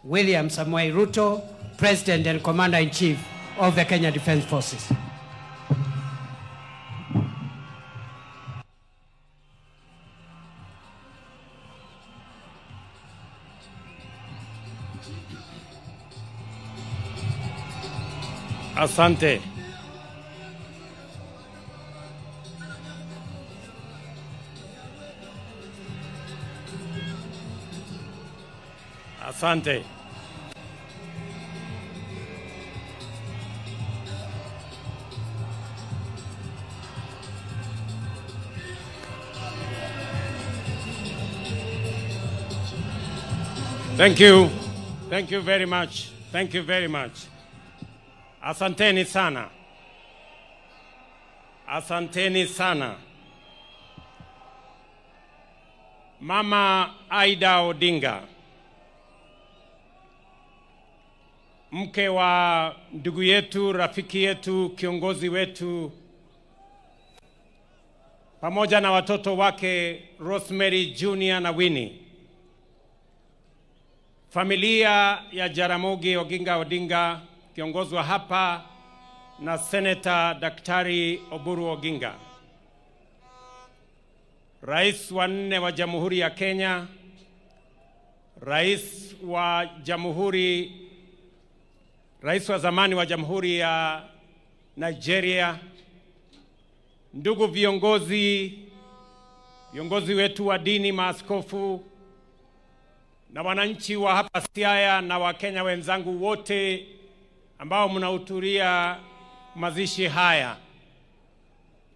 William Samoei Ruto, President and Commander-in-Chief of the Kenya Defence Forces. Asante. Asante. Thank you. Thank you very much. Thank you very much. Asanteni sana. Asanteni sana. Mama Aida Odinga, mke wa ndugu yetu, rafiki yetu, kiongozi wetu, pamoja na watoto wake Rosemary Junior na Winnie, familia ya Jaramogi Oginga Odinga kiongozwa hapa na Senator Daktari Oburu Oginga, Rais wa nne wa Jamhuri ya Kenya, Rais wa zamani wa Jamhuri ya Nigeria, ndugu viongozi, viongozi wetu wa dini, maaskofu na wananchi wa hapa Siaya na Wakenya wenzangu wote ambao mnahudhuria mazishi haya,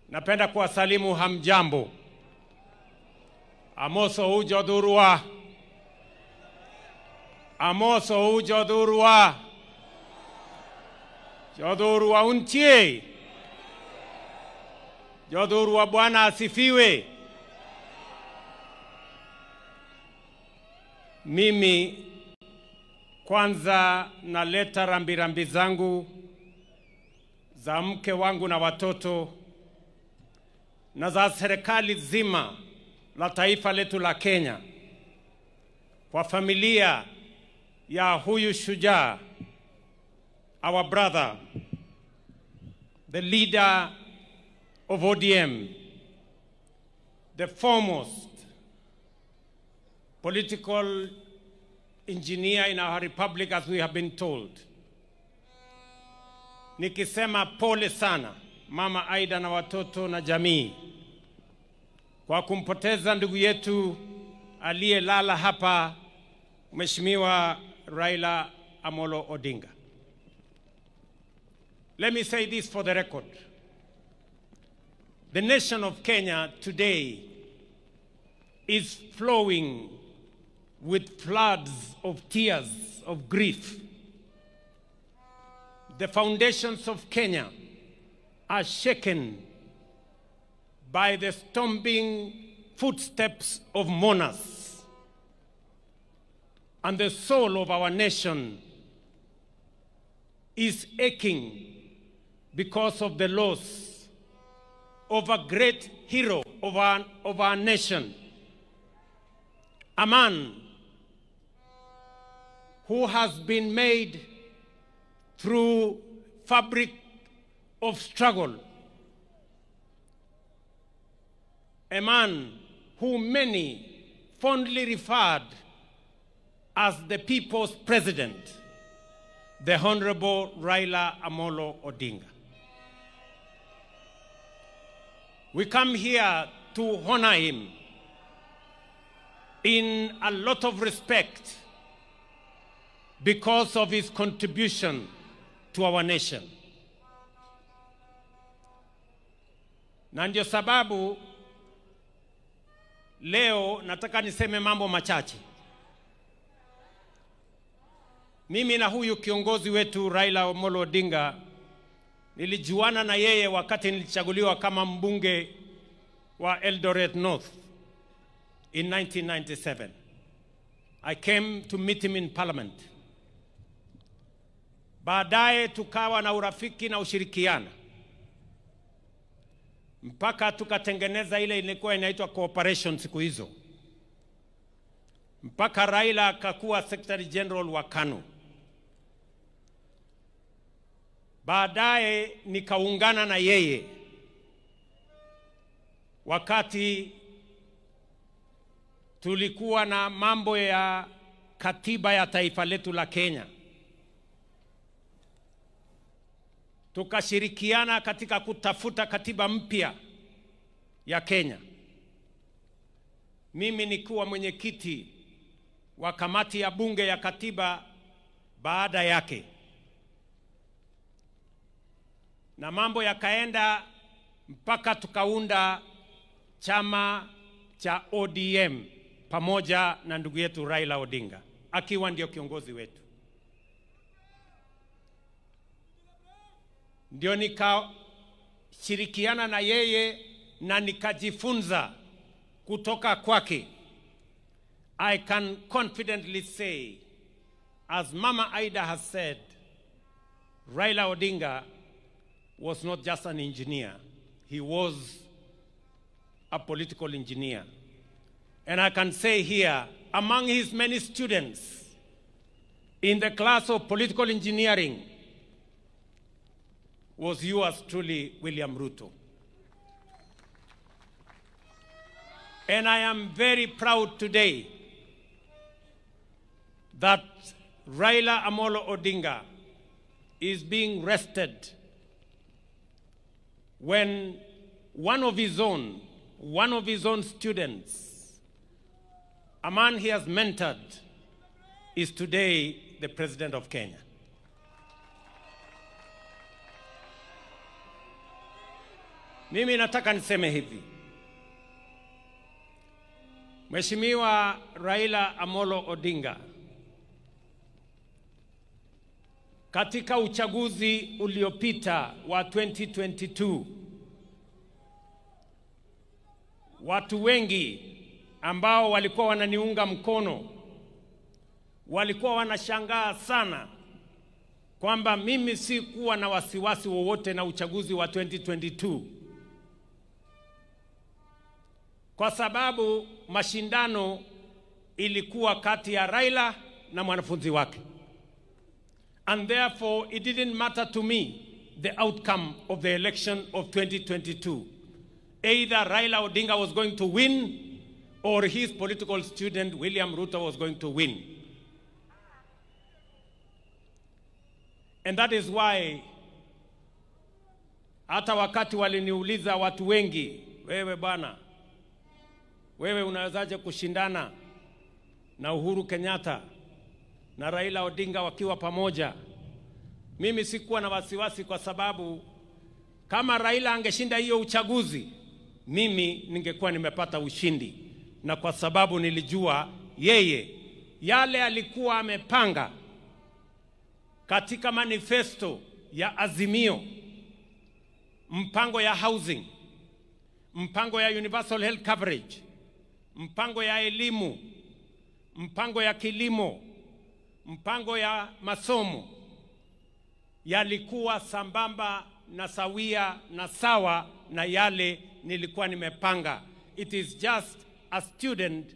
napenda kuwasalimu hamjambo. Amoso ujodhurua. Amoso ujodhurua. Jodhurua untie. Jodhurua, Bwana asifiwe. Mimi kwanza naleta rambirambi zangu za mke wangu na watoto na za serikali zima la taifa letu la Kenya kwa familia ya huyu shujaa, our brother, the leader of ODM, the foremost political engineer in our republic, as we have been told. Nikisema pole sana Mama Aida na watoto na jamii kwa kumpoteza ndugu yetu aliyelala hapa, Mheshimiwa Raila Amolo Odinga. Let me say this for the record. The nation of Kenya today is flowing with floods of tears of grief. The foundations of Kenya are shaken by the stomping footsteps of mourners, and the soul of our nation is aching because of the loss of a great hero of our nation, a man who has been made through fabric of struggle, a man who many fondly referred as the people's president, the Honorable Raila Amolo Odinga. We come here to honor him in a lot of respect because of his contribution to our nation. Na ndio sababu leo nataka niseme mambo machache. Mimi na huyu kiongozi wetu Raila Amolo Odinga nilijuana na yeye wakati nilichaguliwa kama mbunge wa Eldoret North in 1997. I came to meet him in parliament. Baadaye tukawa na urafiki na ushirikiano mpaka tukatengeneza ile ilikuwa inaitwa cooperation siku hizo, mpaka Raila akakuwa Secretary General wa KANU. Baadaye nikaungana na yeye wakati tulikuwa na mambo ya katiba ya taifa letu la Kenya. Tukashirikiana katika kutafuta katiba mpya ya Kenya. Mimi nikuwa mwenyekiti wa kamati ya bunge ya katiba baada yake. Na mambo yakaenda mpaka tukaunda chama cha ODM pamoja na ndugu yetu Raila Odinga akiwa ndio kiongozi wetu. Ndio nikashirikiana na yeye na nikajifunza kutoka kwake. I can confidently say, as Mama Ida has said, Raila Odinga was not just an engineer, he was a political engineer. And I can say here, among his many students in the class of political engineering was yours truly, William Ruto. And I am very proud today that Raila Amolo Odinga is being rested when one of his own students, a man he has mentored, is today the president of Kenya. Mimi nataka niseme hivi. Mheshimiwa Raila Amolo Odinga, katika uchaguzi uliopita wa 2022, watu wengi ambao walikuwa wananiunga mkono walikuwa wanashangaa sana kwamba mimi sikuwa na wasiwasi wowote na uchaguzi wa 2022, kwa sababu mashindano ilikuwa kati ya Raila na mwanafunzi wake. And therefore it didn't matter to me the outcome of the election of 2022. Either Raila Odinga was going to win or his political student William Ruto was going to win. And that is why hata wakati waliniuliza watu wengi, wewe bwana, wewe unawezaje kushindana na Uhuru Kenyatta na Raila Odinga wakiwa pamoja? Mimi sikuwa na wasiwasi, kwa sababu kama Raila angeshinda hiyo uchaguzi, mimi ningekuwa nimepata ushindi. Na kwa sababu nilijua yeye yale alikuwa amepanga katika manifesto ya Azimio, mpango ya housing, mpango ya universal health coverage, mpango ya elimu, mpango ya kilimo, mpango ya masomo, yalikuwa sambamba na sawia na sawa na yale nilikuwa nimepanga. It is just a student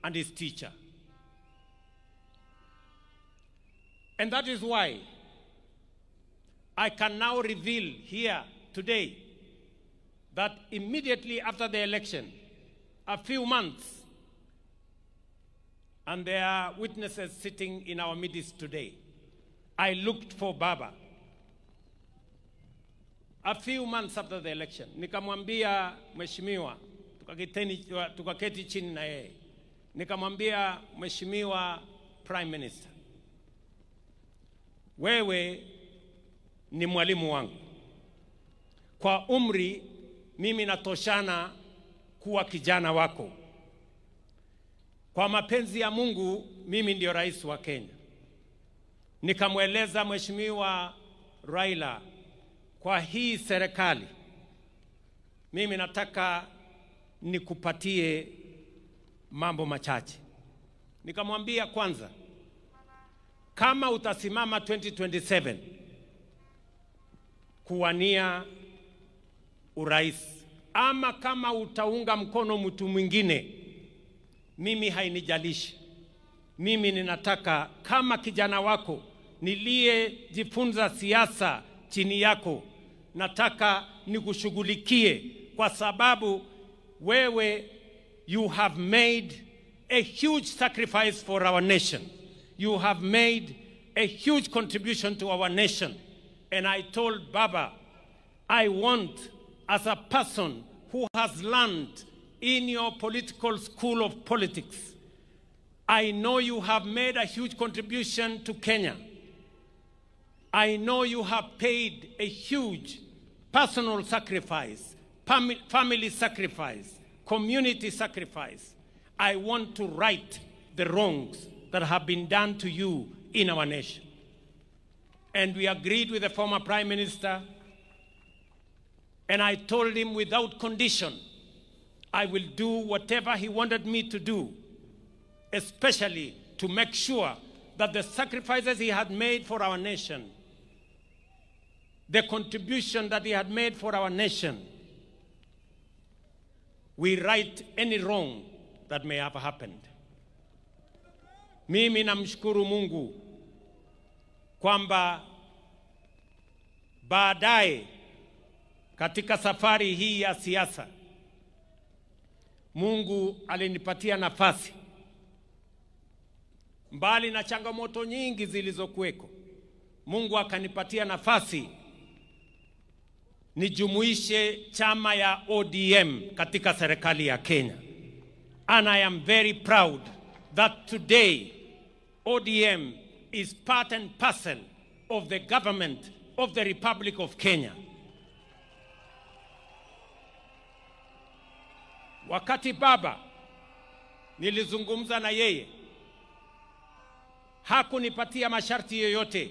and his teacher. And that is why I can now reveal here today that immediately after the election, a few months, and there are witnesses sitting in our midst today, I looked for Baba. A few months after the election, nikamwambia mheshimiwa, tukaketi chini na yeye, nikamwambia mheshimiwa Prime Minister, wewe ni mwalimu wangu. Kwa umri mimi natoshana kuwa kijana wako. Kwa mapenzi ya Mungu mimi ndio rais wa Kenya. Nikamweleza mheshimiwa Raila, kwa hii serikali mimi nataka nikupatie mambo machache. Nikamwambia kwanza, kama utasimama 2027 kuwania urais, ama kama utaunga mkono mtu mwingine, mimi hainijalishi. Mimi ninataka kama kijana wako niliyejifunza siasa chini yako, nataka nikushughulikie kwa sababu wewe, you have made a huge sacrifice for our nation. You have made a huge contribution to our nation. And I told Baba, I want, as a person who has learned in your political school of politics, I know you have made a huge contribution to Kenya. I know you have paid a huge personal sacrifice, family sacrifice, community sacrifice. I want to right the wrongs that have been done to you in our nation. And we agreed with the former Prime Minister, and I told him without condition, I will do whatever he wanted me to do, especially to make sure that the sacrifices he had made for our nation, the contribution that he had made for our nation, we right any wrong that may have happened. Mimi namshukuru Mungu kwamba baadaye katika safari hii ya siasa Mungu alinipatia nafasi, mbali na changamoto nyingi zilizokuweko, Mungu akanipatia nafasi nijumuishe chama ya ODM katika serikali ya Kenya. And I am very proud that today ODM is part and parcel of the government of the Republic of Kenya. Wakati baba nilizungumza na yeye, hakunipatia masharti yoyote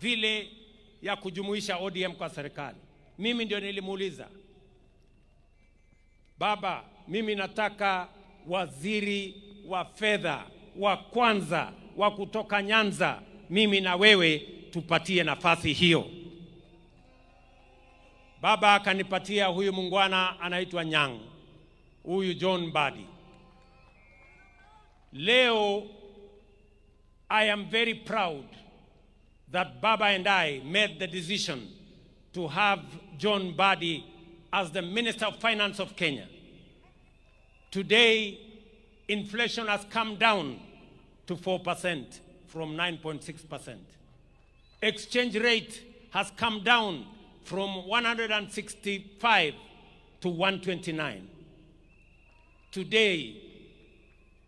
vile ya kujumuisha ODM kwa serikali. Mimi ndio nilimuuliza, baba, mimi nataka waziri wa fedha wa kwanza wa kutoka Nyanza, mimi na wewe tupatie nafasi hiyo. Baba akanipatia huyu mungwana anaitwa Nyang, huyu John Mbadi. Leo I am very proud that Baba and I made the decision to have John Mbadi as the Minister of Finance of Kenya. Today, inflation has come down to 4% from 9.6%. Exchange rate has come down from 165 to 129. Today,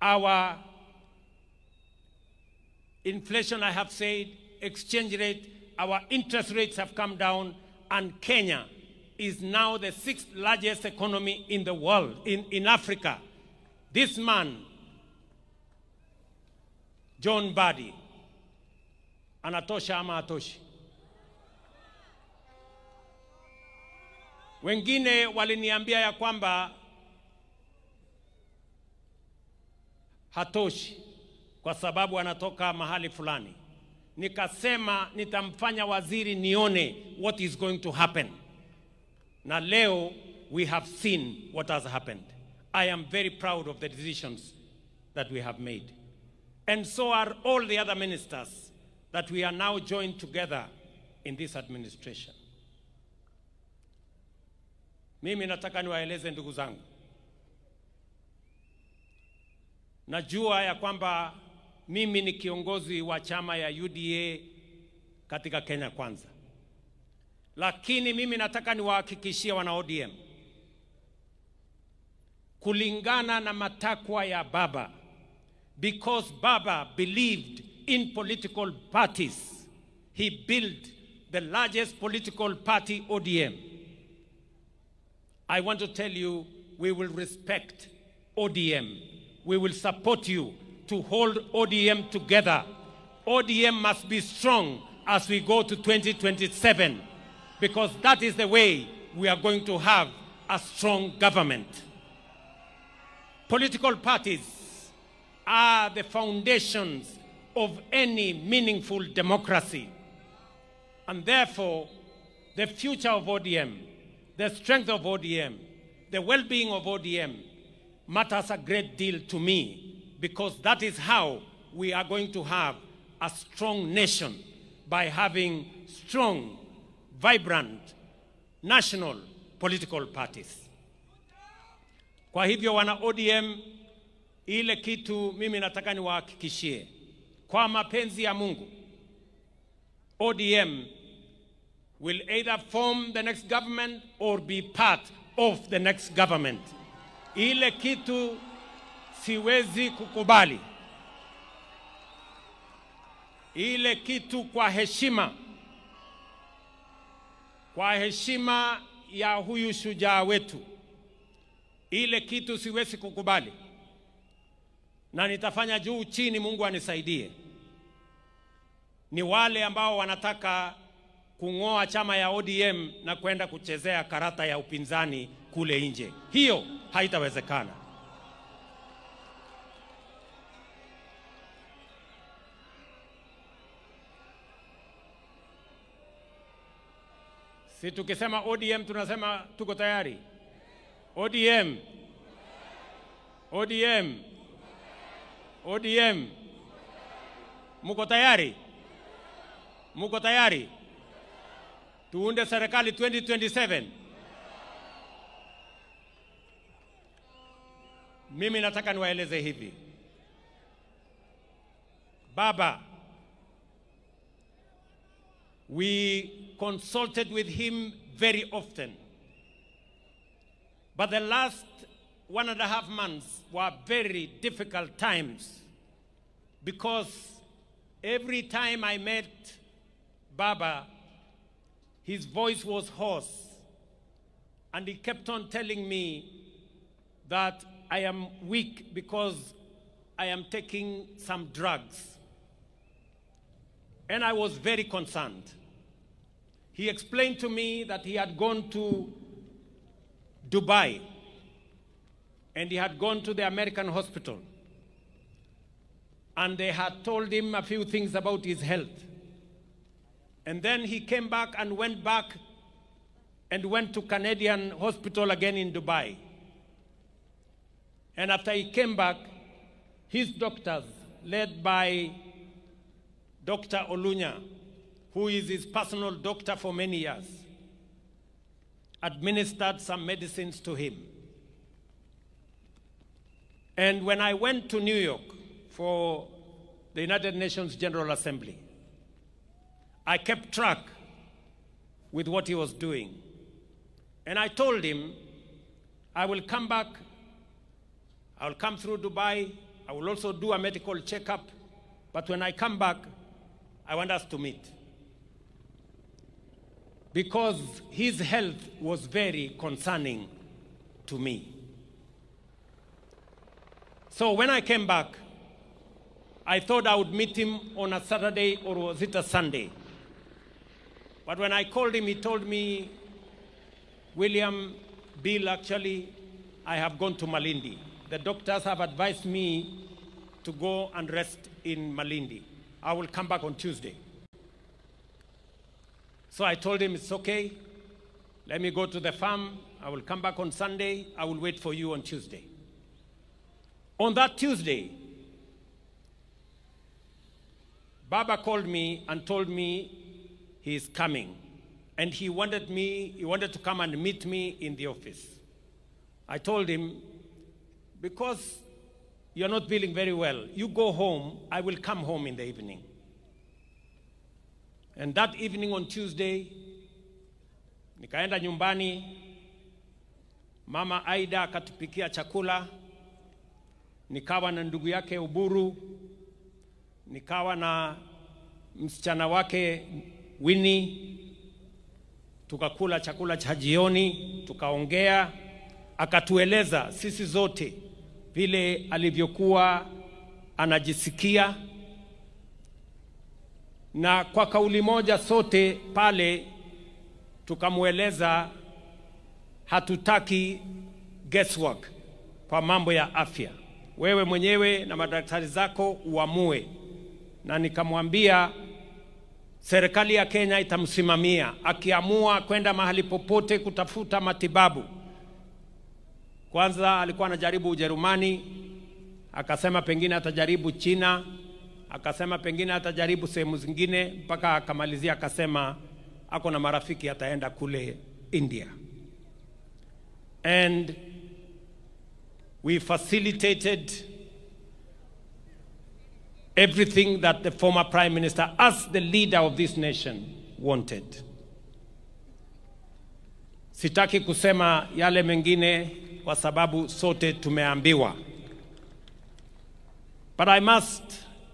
our inflation, I have said, exchange rate, our interest rates have come down, and Kenya is now the 6th largest economy in the world, in Africa. This man, John Mbadi, anatosha ama atoshi? Wengine waliniambia ya kwamba hatoshi kwa sababu anatoka mahali fulani. Nikasema nitamfanya waziri nione what is going to happen. Na leo we have seen what has happened. I am very proud of the decisions that we have made. And so are all the other ministers that we are now joined together in this administration. Mimi nataka niwaeleze ndugu zangu. Najua ya kwamba mimi ni kiongozi wa chama ya UDA katika Kenya Kwanza. Lakini mimi nataka niwahakikishie wana ODM, kulingana na matakwa ya baba, because Baba believed in political parties, he built the largest political party, ODM. I want to tell you, we will respect ODM. We will support you to hold ODM together. ODM must be strong as we go to 2027, because that is the way we are going to have a strong government. Political parties are the foundations of any meaningful democracy. And therefore, the future of ODM, the strength of ODM, the well-being of ODM matters a great deal to me, because that is how we are going to have a strong nation, by having strong, vibrant, national political parties. Kwa hivyo wana ODM, ile kitu mimi nataka niwahakikishie, kwa mapenzi ya Mungu, ODM will either form the next government or be part of the next government. Ile kitu siwezi kukubali, ile kitu kwa heshima ya huyu shujaa wetu, ile kitu siwezi kukubali, na nitafanya juu chini, Mungu anisaidie, ni wale ambao wanataka kung'oa chama ya ODM na kwenda kuchezea karata ya upinzani kule nje. Hiyo haitawezekana. Si tukisema ODM tunasema tuko tayari. ODM. ODM. ODM. Muko tayari? Muko tayari? Tuunde serikali 2027. Mimi nataka niwaeleze hivi. Baba, we consulted with him very often. But the last 1.5 months were very difficult times, because every time I met Baba, his voice was hoarse, and he kept on telling me that I am weak because I am taking some drugs. And I was very concerned. He explained to me that he had gone to Dubai and he had gone to the American hospital, and they had told him a few things about his health. And then he came back and went back and went to Canadian hospital again in Dubai. And after he came back, his doctors, led by Dr. Olunya, who is his personal doctor for many years, administered some medicines to him. And when I went to New York for the United Nations General Assembly, I kept track with what he was doing. And I told him, I will come back, I will come through Dubai, I will also do a medical checkup, but when I come back, I want us to meet. Because his health was very concerning to me. So when I came back, I thought I would meet him on a Saturday, or was it a Sunday? But when I called him, he told me, William, Bill, actually, I have gone to Malindi. The doctors have advised me to go and rest in Malindi. I will come back on Tuesday. So I told him, it's okay. Let me go to the farm. I will come back on Sunday. I will wait for you on Tuesday. On that Tuesday, Baba called me and told me he is coming. And he wanted to come and meet me in the office. I told him, because you're not feeling very well, you go home, I will come home in the evening. And that evening on Tuesday, nikaenda nyumbani, Mama Aida akatupikia chakula, nikawa na ndugu yake Uburu, nikawa na msichana wake Winnie, tukakula chakula cha jioni, tukaongea, akatueleza sisi zote vile alivyokuwa anajisikia. Na kwa kauli moja sote pale tukamueleza hatutaki guesswork kwa mambo ya afya. Wewe mwenyewe na madaktari zako uamue. Na nikamwambia serikali ya Kenya itamsimamia akiamua kwenda mahali popote kutafuta matibabu. Kwanza alikuwa anajaribu Ujerumani, akasema pengine atajaribu China. akasema pengine atajaribu sehemu zingine, mpaka akamalizia akasema ako na marafiki ataenda kule India. And we facilitated everything that the former Prime Minister, as the leader of this nation, wanted. Sitaki kusema yale mengine kwa sababu sote tumeambiwa. But I must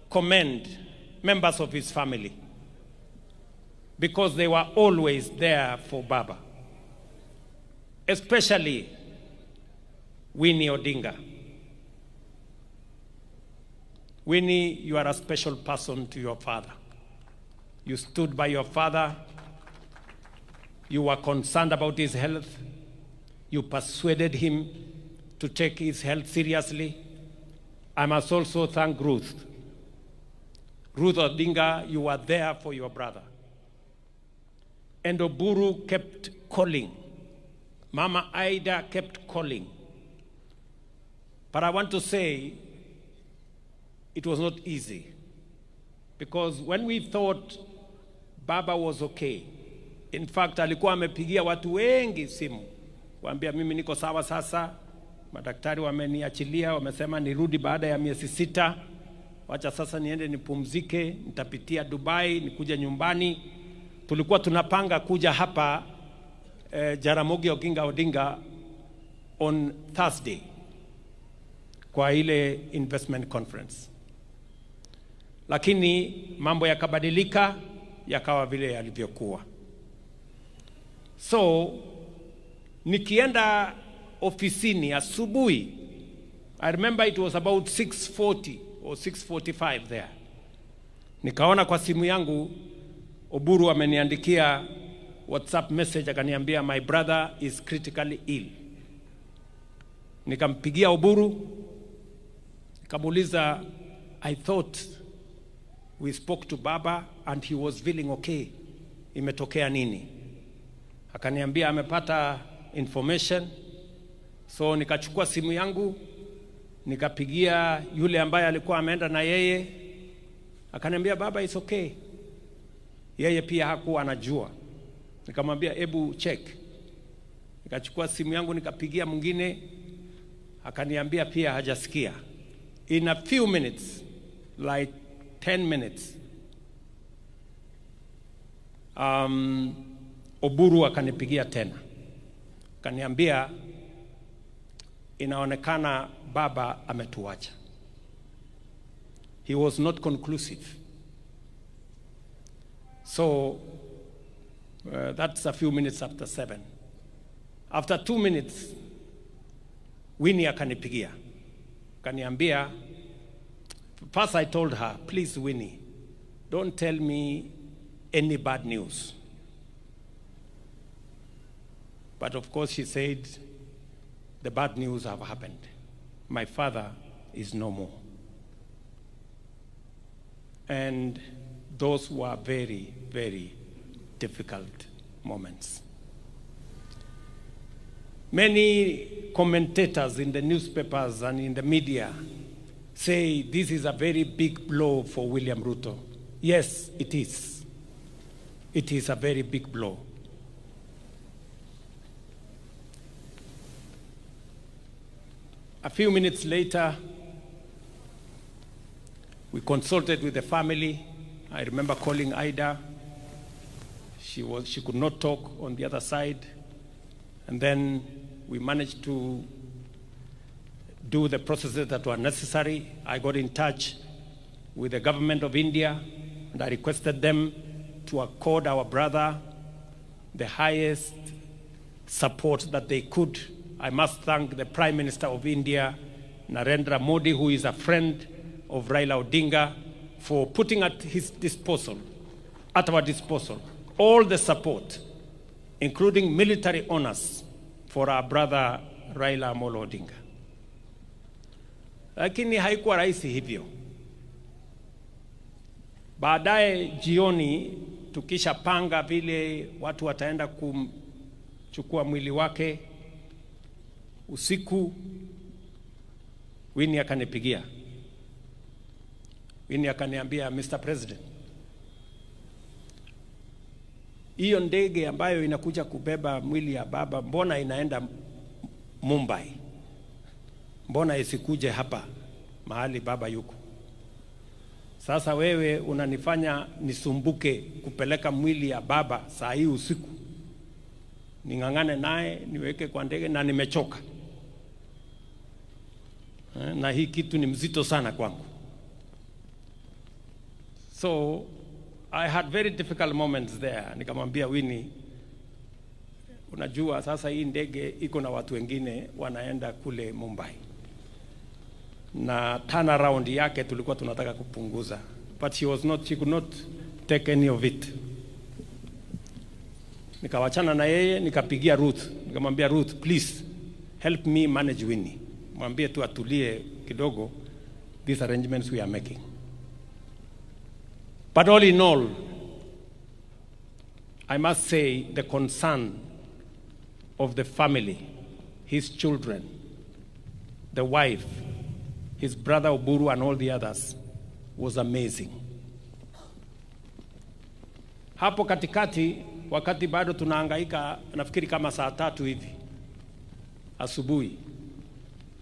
commend members of his family because they were always there for Baba, especially Winnie Odinga. Winnie, you are a special person to your father. You stood by your father. You were concerned about his health. You persuaded him to take his health seriously. I must also thank Ruth. Ruth Odinga, you were there for your brother. And Oburu kept calling. Mama Ida kept calling. But I want to say it was not easy, because when we thought Baba was okay, in fact alikuwa amepigia watu wengi simu kuambia mimi niko sawa sasa, madaktari wameniachilia, wamesema nirudi baada ya miezi 6, wacha sasa niende nipumzike, nitapitia Dubai, nikuje nyumbani. Tulikuwa tunapanga kuja hapa Jaramogi Oginga Odinga on Thursday kwa ile investment conference. Lakini mambo yakabadilika, yakawa vile yalivyokuwa. So nikienda ofisini asubuhi, I remember it was about 6:40 or 6:45 there. Nikaona kwa simu yangu Oburu ameniandikia WhatsApp message akaniambia my brother is critically ill. Nikampigia Oburu, nikamuuliza, I thought we spoke to Baba and he was feeling okay. Imetokea nini? Akaniambia amepata information. So nikachukua simu yangu, nikapigia yule ambaye alikuwa ameenda na yeye. Akaniambia Baba is okay. Yeye pia hakuwa anajua. Nikamwambia ebu check. Nikachukua simu yangu nikapigia mwingine, akaniambia pia hajasikia. In a few minutes, like 10 minutes, Oburu akanipigia tena. Akaniambia inaonekana Baba ametuacha. He was not conclusive. So that's a few minutes after 7. After 2 minutes, Winnie akanipigia. Akaniambia, first I told her, please Winnie, don't tell me any bad news. But of course she said, the bad news have happened. My father is no more. And those were very, very difficult moments. Many commentators in the newspapers and in the media say this is a very big blow for William Ruto. Yes, it is. It is a very big blow. A few minutes later, we consulted with the family. I remember calling Ida. She could not talk on the other side. And then we managed to do the processes that were necessary. I got in touch with the government of India, and I requested them to accord our brother the highest support that they could. I must thank the Prime Minister of India, Narendra Modi, who is a friend of Raila Odinga, for putting at his disposal, at our disposal, all the support, including military honors, for our brother Raila Amolo Odinga. Lakini haikuwa rahisi hivyo. Baadaye jioni tukishapanga vile watu wataenda kumchukua mwili wake, usiku Winnie akanipigia. Winnie akaniambia, Mr. President, hiyo ndege ambayo inakuja kubeba mwili ya baba, mbona inaenda Mumbai? Mbona isikuje hapa mahali baba yuko? Sasa wewe unanifanya nisumbuke kupeleka mwili ya baba saa hii usiku, ning'ang'ane naye niweke kwa ndege, na nimechoka, na hii kitu ni mzito sana kwangu. So I had very difficult moments there. Nikamwambia Winnie, unajua sasa hii ndege iko na watu wengine wanaenda kule Mumbai, na turnaround yake tulikuwa tunataka kupunguza, but she could not take any of it. Nikawachana na yeye, nikapigia Ruth, nikamwambia Ruth, please help me manage Winnie, mwambie tu atulie kidogo, these arrangements we are making. But all in all, I must say the concern of the family, his children, the wife, his brother Oburu and all the others was amazing. Hapo katikati, wakati bado tunahangaika, nafikiri kama saa 3 hivi asubuhi,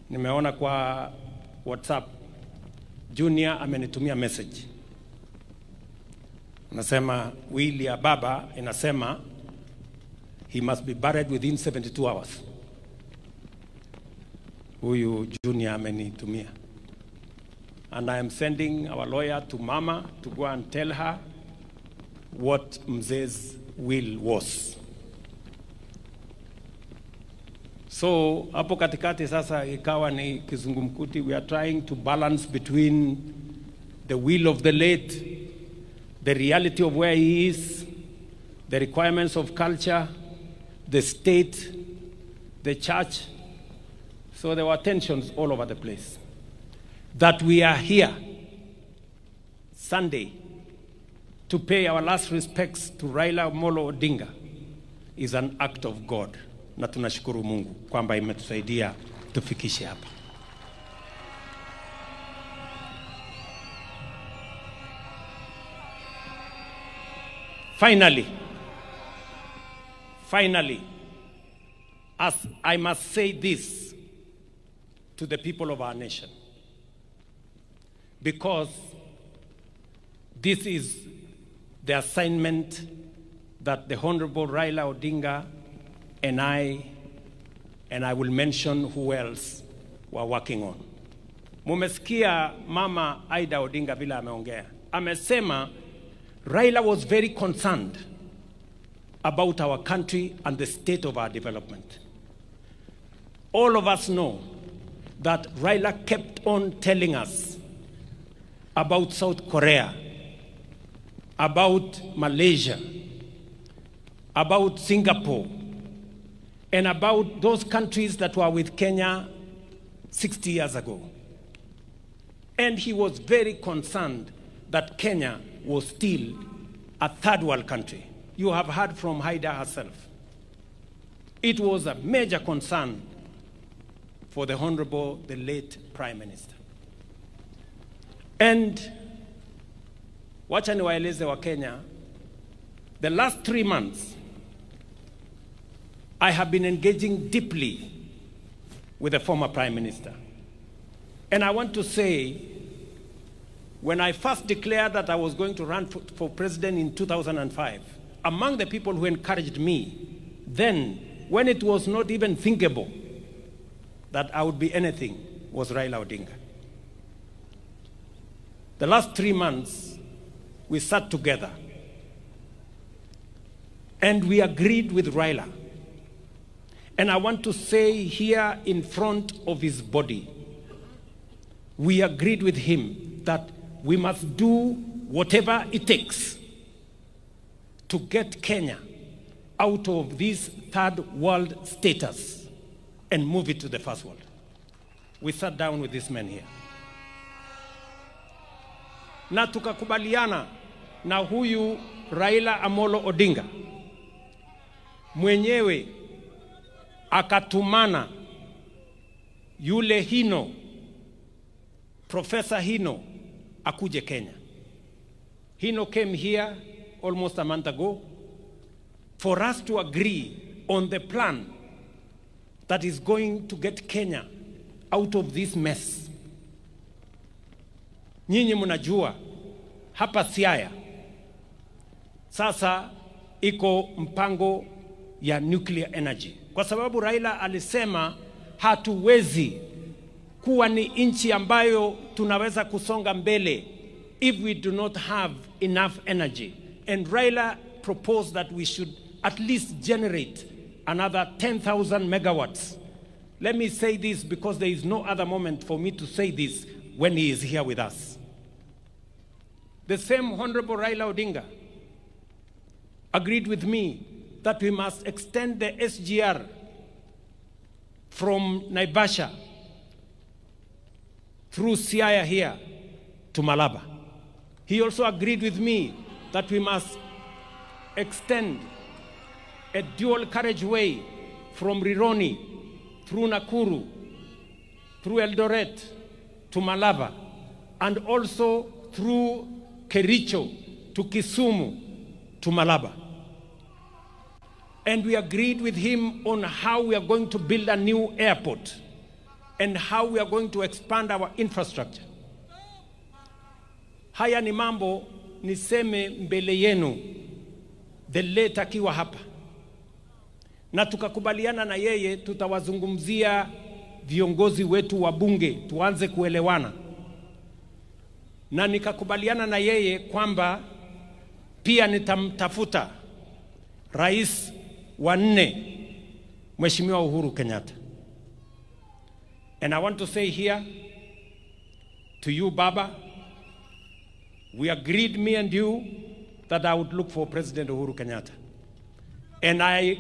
nimeona kwa WhatsApp Junior amenitumia message. Anasema will ya baba inasema he must be buried within 72 hours. Huyu Junior amenitumia. And I am sending our lawyer to mama to go and tell her what Mzee's will was. So hapo katikati sasa ikawa ni kizungumkuti. We are trying to balance between the will of the late, the reality of where he is, the requirements of culture, the state, the church. So there were tensions all over the place. That we are here Sunday to pay our last respects to Raila Amolo Odinga is an act of God. Na tunashukuru Mungu kwamba imetusaidia tufikishe hapa. Finally, as I must say this to the people of our nation, because this is the assignment that the Honorable Raila Odinga and I will mention who else were working on. Mumesikia Mama Aida Odinga vile ameongea. Amesema Raila was very concerned about our country and the state of our development. All of us know that Raila kept on telling us about South Korea, about Malaysia, about Singapore, and about those countries that were with Kenya 60 years ago. And he was very concerned that Kenya was still a third world country. You have heard from Haida herself. It was a major concern for the Honorable, the late Prime Minister. And wacha niwaeleze wa Kenya, the last 3 months, I have been engaging deeply with the former Prime Minister. And I want to say, when I first declared that I was going to run for president in 2005, among the people who encouraged me then, when it was not even thinkable that I would be anything, was Raila Odinga. The last 3 months, we sat together and we agreed with Raila. And I want to say here in front of his body, we agreed with him that we must do whatever it takes to get Kenya out of this third world status and move it to the first world. We sat down with this man here. Na tukakubaliana na huyu Raila Amolo Odinga mwenyewe akatumana yule Hino, Professor Hino, akuje Kenya. Hino came here almost a month ago for us to agree on the plan that is going to get Kenya out of this mess. Nyinyi mnajua hapa Siaya sasa iko mpango ya nuclear energy, kwa sababu Raila alisema hatuwezi kuwa ni nchi ambayo tunaweza kusonga mbele if we do not have enough energy. And Raila proposed that we should at least generate another 10,000 megawatts. Let me say this because there is no other moment for me to say this when he is here with us. The same Honorable Raila Odinga agreed with me that we must extend the SGR from Naivasha through Siaya here to Malaba. He also agreed with me that we must extend a dual carriageway from Rironi through Nakuru, through Eldoret to Malaba, and also through Kericho to Kisumu to Malaba. And we agreed with him on how we are going to build a new airport and how we are going to expand our infrastructure. Haya ni mambo niseme mbele yenu, the late akiwa hapa. Na tukakubaliana na yeye tutawazungumzia viongozi wetu wa bunge tuanze kuelewana. Na nikakubaliana na yeye kwamba pia nitamtafuta rais wa nne, Mheshimiwa Uhuru Kenyatta. And I want to say here to you, Baba, we agreed, me and you, that I would look for President Uhuru Kenyatta. And I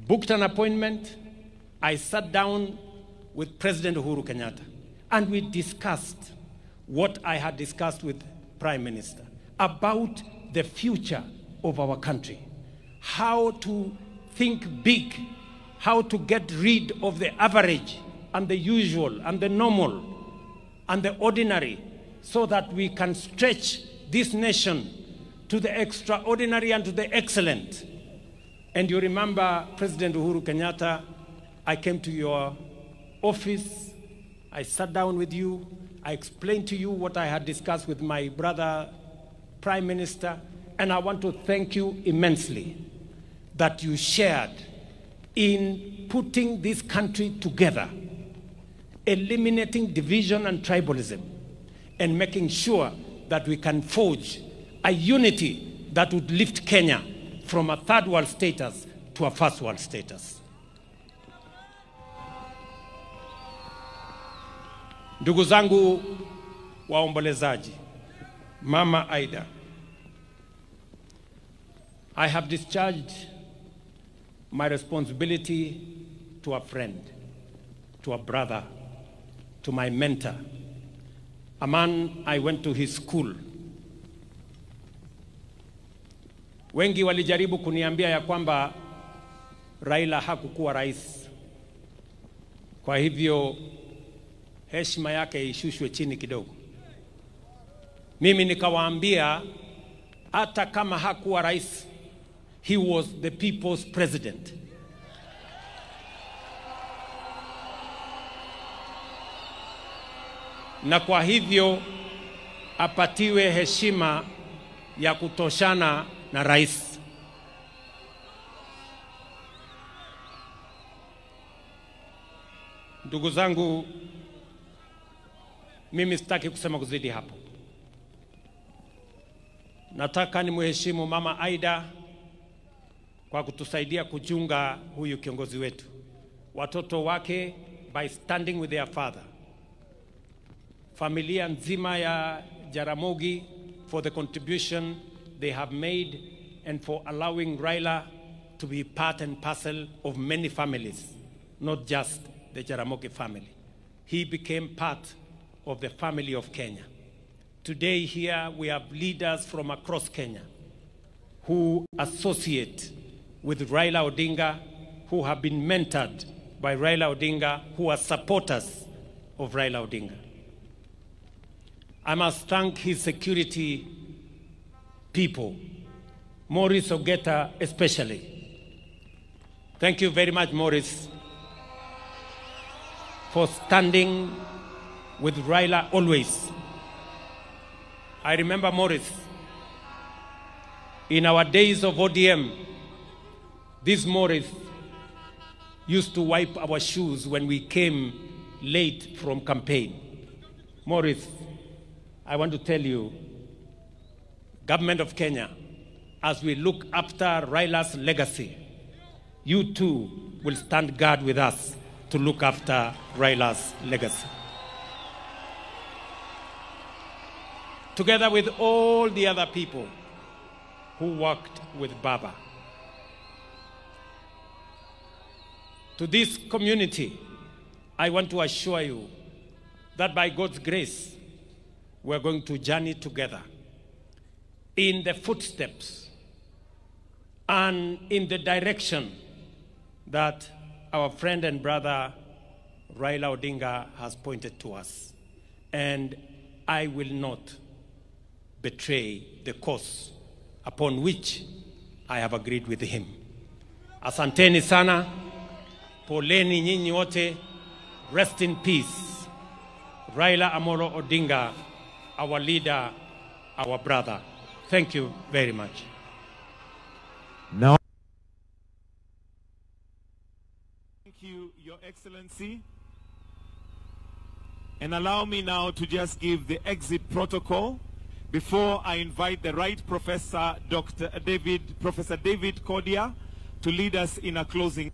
booked an appointment. I sat down with President Uhuru Kenyatta, and we discussed what I had discussed with Prime Minister about the future of our country, how to think big, how to get rid of the average and the usual and the normal and the ordinary, so that we can stretch this nation to the extraordinary and to the excellent. And you remember, President Uhuru Kenyatta, I came to your office, I sat down with you, I explained to you what I had discussed with my brother, Prime Minister, and I want to thank you immensely that you shared in putting this country together, eliminating division and tribalism, and making sure that we can forge a unity that would lift Kenya from a third world status to a first world status. Ndugu zangu waombolezaji, Mama Aida, I have discharged my responsibility to a friend, to a brother, to my mentor, a man I went to his school. Wengi walijaribu kuniambia ya kwamba Raila hakukuwa rais, kwa hivyo heshima yake ishushwe chini kidogo. Mimi nikawaambia hata kama hakuwa rais, he was the people's president. Na kwa hivyo apatiwe heshima ya kutoshana na rais. Ndugu zangu, mimi sitaki kusema kuzidi hapo. Nataka nimheshimu Mama Aida kwa kutusaidia kuchunga huyu kiongozi wetu, watoto wake by standing with their father, familia nzima ya Jaramogi for the contribution they have made and for allowing Raila to be part and parcel of many families, not just the Jaramogi family. He became part of the family of Kenya. Today here we have leaders from across Kenya who associate with Raila Odinga, who have been mentored by Raila Odinga, who are supporters of Raila Odinga. I must thank his security people, Maurice Ogeta especially. Thank you very much, Maurice, for standing with Raila always. I remember Maurice, in our days of ODM, this Maurice used to wipe our shoes when we came late from campaign. Maurice, I want to tell you, Government of Kenya, as we look after Raila's legacy, you too will stand guard with us to look after Raila's legacy. Together with all the other people who worked with Baba. To this community, I want to assure you that by God's grace, we're going to journey together in the footsteps and in the direction that our friend and brother Raila Odinga has pointed to us. And I will not betray the course upon which I have agreed with him. Asanteni sana, poleni nyinyi wote, rest in peace. Raila Amolo Odinga, our leader, our brother. Thank you very much. Now, thank you, Your Excellency. And allow me now to just give the exit protocol before I invite the right Professor Dr. David, Professor David Cordia to lead us in a closing.